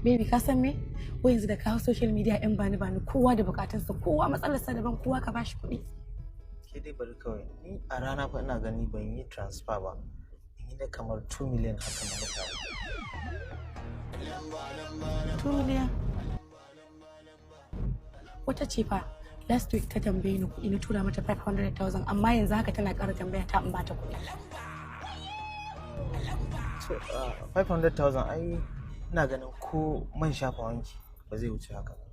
Baby, ka san me? Wai yanzu da ka hau social media, yan bani bani, kowa da bukatunsa, kowa matsalarsa daban, kowa ka bashi kuɗi. Ke dai bari kawai, ni a rana fa ina gani ban yi transfer ba. In yi na kamar 2 million haka na mutane. 2 million. Wata ce fa last week ta tambaye ni kuɗi, na tura mata 500,000, amma yanzu haka tana ƙara tambaya ta in bata kuɗi. So, 500,000 ai ina ganin ko man shafa wanki ba zai wuce haka ba.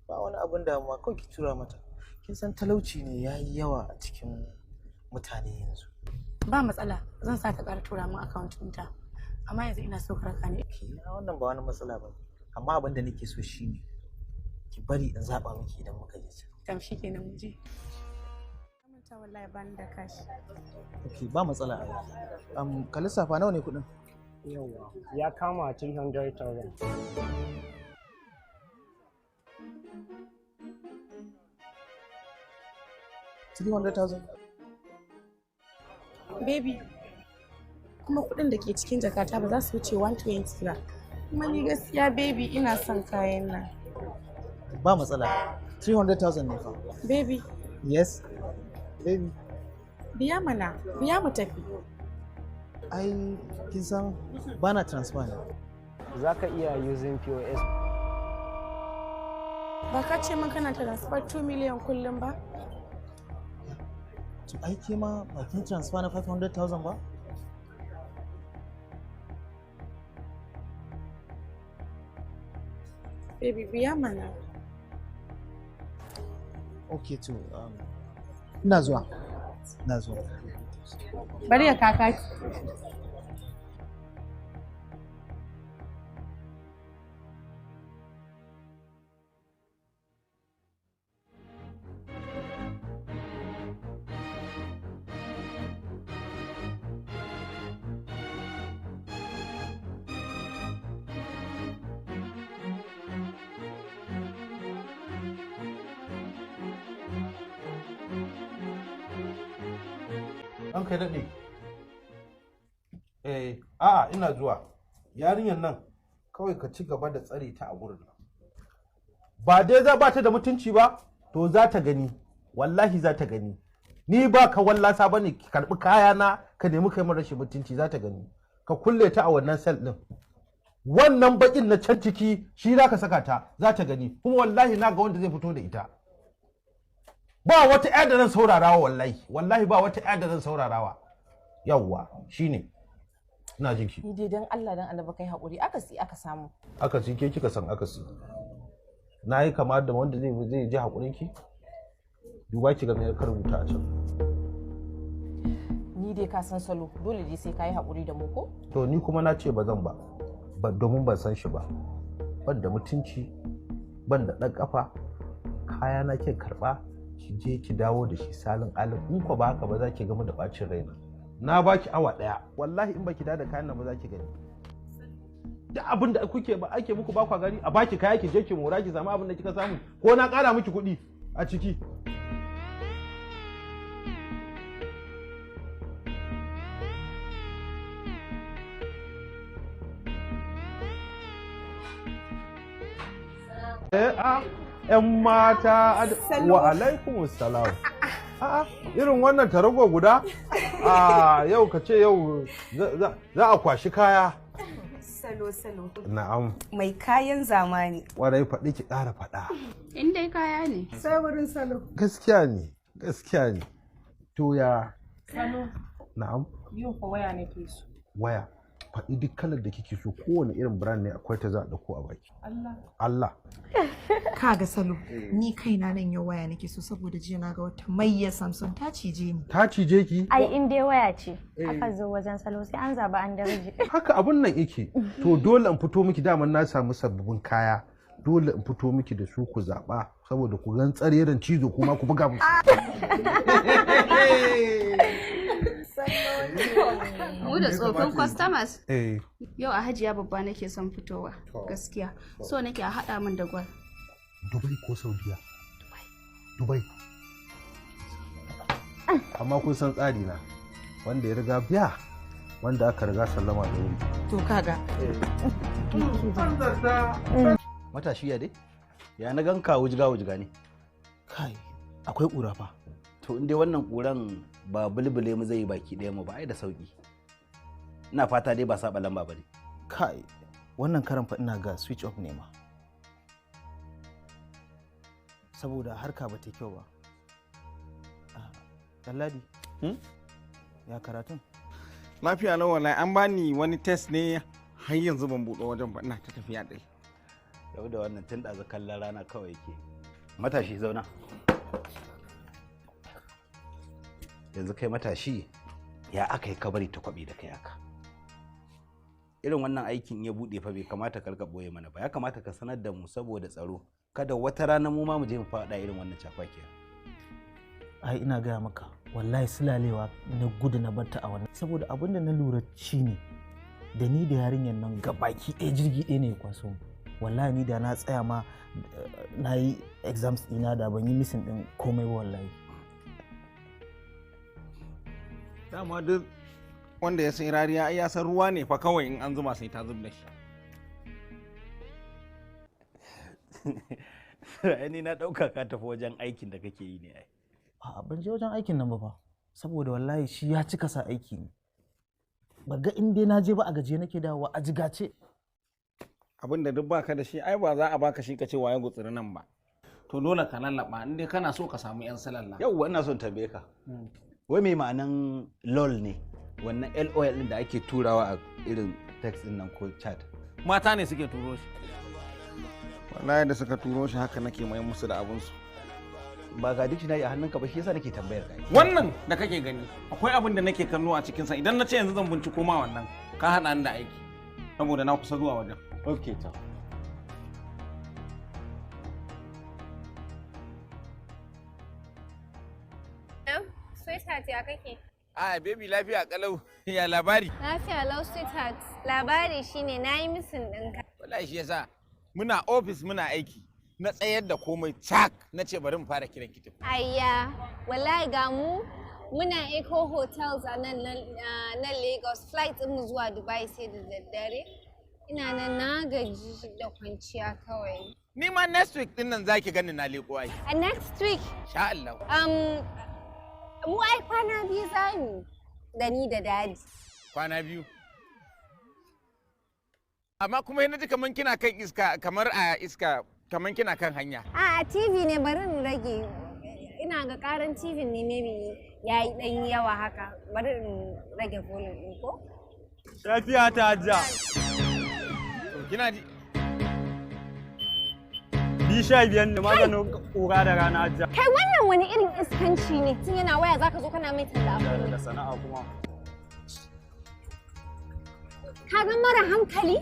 Ba wani abun damuwa, kawai ki tura mata. Kin san talauci ne ya yi yawa a cikin mutane yanzu. Ba matsala, zan sa ta ƙara tura min account ɗinta. Amma yanzu ina so ka raka ni. Ke wannan ba wani matsala ba ne. Amma abin da nake so shine ki bari in zaɓa miki idan muka je can. Tam, shi kenan, mu je. Manta wallahi bani da cash. Ok, ba matsala a yau. Ka lissafa nawa ne kuɗin? Yawwa, ya kama 300,000. 300,000? Baby, kuma kuɗin da ke cikin jakata ba za su wuce 120 ba. Kuma ni gaskiya, baby, ina son kayan nan. Ba matsala. 300,000 ne fa. Baby, Yes. Baby. biya mana, biya mu tafi. Ai kin san bana transfer ne. Za ka iya using POS. Ba ka ce min kana transfer 2 million kullum ba? To ai ke ma ba kin transfer na 500,000 ba? Baby, biya mana. Ok to, ina zuwa. Ina zuwa. Bari ya kaka. An kai daɗe. Eh, a'a, ina zuwa. Yarinyar nan kawai ka ci gaba da tsare ta a gurin nan. Ba dai za ba ta da mutunci ba, to za ta gani. Wallahi za ta gani. Ni ba ka wallasa bane ki karɓi kayana ka nemi kai min rashin mutunci, za ta gani. Ka kulle ta a wannan cell ɗin. Wannan bakin na can ciki shi za ka saka ta, za ta gani. Kuma wallahi na ga wanda zai fito da ita. Ba wata ƴa da zan saurarawa wallahi, wallahi ba wata ƴa da zan saurarawa. Yawwa, shine. Ina jin ki. Ni dai dan Allah dan Allah kai haƙuri, akasi aka samu. Akasi, ke kika san akasi. Na yi kama da wanda zai ji haƙurin ki? Duba ki ga me ka rubuta a can. Ni dai ka san salo, dole dai sai ka yi haƙuri da mu ko? To ni kuma na ce ba zan ba, ba domin ban san shi ba. Ban da mutunci, ban da ɗan ƙafa, kaya na ke karɓa, ki je ki dawo da shi salin alin, in ko ba haka ba za ki gamu da ɓacin raina. Na baki awa ɗaya, wallahi in baki da kayan nan ba za ki gani. Duk abin da kuke ba ake muku ba kwa gani, a baki kaya ki je ki mora ki samu abin da kika samu, ko na ƙara miki kuɗi a ciki. Eh, a ‘yan mata, wa alaikum salam. A'a, irin wannan tarago guda? A yau ka ce yau za a kwashi kaya. Salo salo. Na'am. Mai kayan zamani. Kwarai, faɗi ki ƙara faɗa. In dai kaya ne. Sai wurin salo. Gaskiya ne, gaskiya ne. To ya. Salo. Na'am. Yau fa waya nake so. Waya. Faɗi duk kalar da kike so, kowane irin brand ne akwai ta, za a ɗauko a baki. Allah. Allah. Kaga salo, ni kaina nan yau waya nake so, saboda jiya na ga wata mayya Samsung ta cije ni. Ta cije ki? Ai in dai waya ce aka zo wajen salo, sai an zaba an darje. Haka abun nan yake. To dole in fito miki, daman na samu sababbin kaya. Dole in fito miki da su ku zaɓa, saboda ku gan tsareren cizo kuma ku buga musu. Mu da tsofin customers. Eh. Yau a Hajiya Babba nake son fitowa gaskiya. So nake a haɗa min da gwal. Dubai ko Saudiya? Dubai. Amma kun san tsari na, wanda ya riga biya Wanda aka riga sallama da wuri. To kaga. Matashi ya dai? Ya na ganka wujga wujga ne. Kai, akwai ƙura fa. To in dai wannan ƙuran ba bulbule mu zai yi baki ɗaya mu ba ai da sauki. Ina fata dai ba saba lamba ba ne. Kai, wannan karan fa ina ga switch off ne ma. Saboda harka ba ta kyau ba. Ɗanladi, ya karatun? Lafiya lau wallahi, an bani wani test ne har yanzu ban buɗe wajen ba, ina ta tafiya dai. Yau da wannan tun ɗazu kallon rana kawai yake. Matashi zauna. Yanzu kai matashi ya aka yi kabari ta kwaɓe da kai aka. Irin wannan aikin ya buɗe fa bai kamata ka rika ɓoye mana ba, ya kamata ka sanar da mu saboda tsaro. Kada wata rana mu ma mu je mu faɗa irin wannan cakwakiya. Ai ina gaya maka, wallahi sulalewa na gudu na barta a wannan. Saboda abin da na lura shine da ni da yarinyar nan gabaki ɗaya jirgi ɗaya ne ya kwaso mu. Wallahi ni da na tsaya ma na yi exams ɗina da ban yi missing ɗin komai ba wallahi. Dama duk wanda ya sai rariya ai ya san ruwa ne fa kawai in an zuba sai ta zub da shi. Ai ni na ɗauka ka tafi wajen aikin da kake yi ne ai. A'a ban je wajen aikin nan ba fa, saboda wallahi shi ya cika sa aiki ne. Ba ga in dai na je ba a gajiye nake dawowa a jigace. Abin da duk baka da shi ai ba za a baka shi ka ce waye gutsiri nan ba. To dole ka lallaba in dai kana so ka samu yan salalla. Yauwa ina son tambaye ka. Wai me ma'anan LOL ne? Wannan LOL din da ake turawa a irin text din nan ko chat. Mata ne suke turo shi. Wallahi da suka turo shi haka nake mai musu da abun su. Ba ga dictionary a hannunka ba shi yasa nake tambayar ka. Wannan da kake gani akwai abin da nake kallo a cikinsa, idan na ce yanzu zan binciko ma wannan ka haɗa ni da aiki saboda na kusa zuwa wajen. Okay to. Sweetheart ya kake? A baby lafiya kalau, ya labari. Lafiya lau sweetheart. Labari shine na yi missing ɗinka. Wallahi shi yasa muna office muna aiki na tsayar da komai cak na ce bari mu fara kiran ki. Ayya, wallahi ga mu muna Eco Hotels a nan nan Lagos, flight ɗin mu zuwa Dubai sai da daddare. Ina nan na gaji da kwanciya kawai. Ni ma next week din nan zaki gani na leko ai. A next week? Sha Allah. Mu ai kwana biyu za mu da ni da dadi. Kwana biyu. Amma kuma yana ji kaman kina kan iska, kamar a iska kaman kina kan hanya. A TV ne, bari in rage. Ina ga karan TV ne maybe yayi dan yawa haka. Bari in rage volume din ko? Lafiya ta hajja. Kina ji? 15 ne maganin ƙura da rana hajja. Kai wannan wani irin iskanci ne? Tun yana waya zaka zo kana mai talla a Da sana'a kuma. Ka ga mara hankali?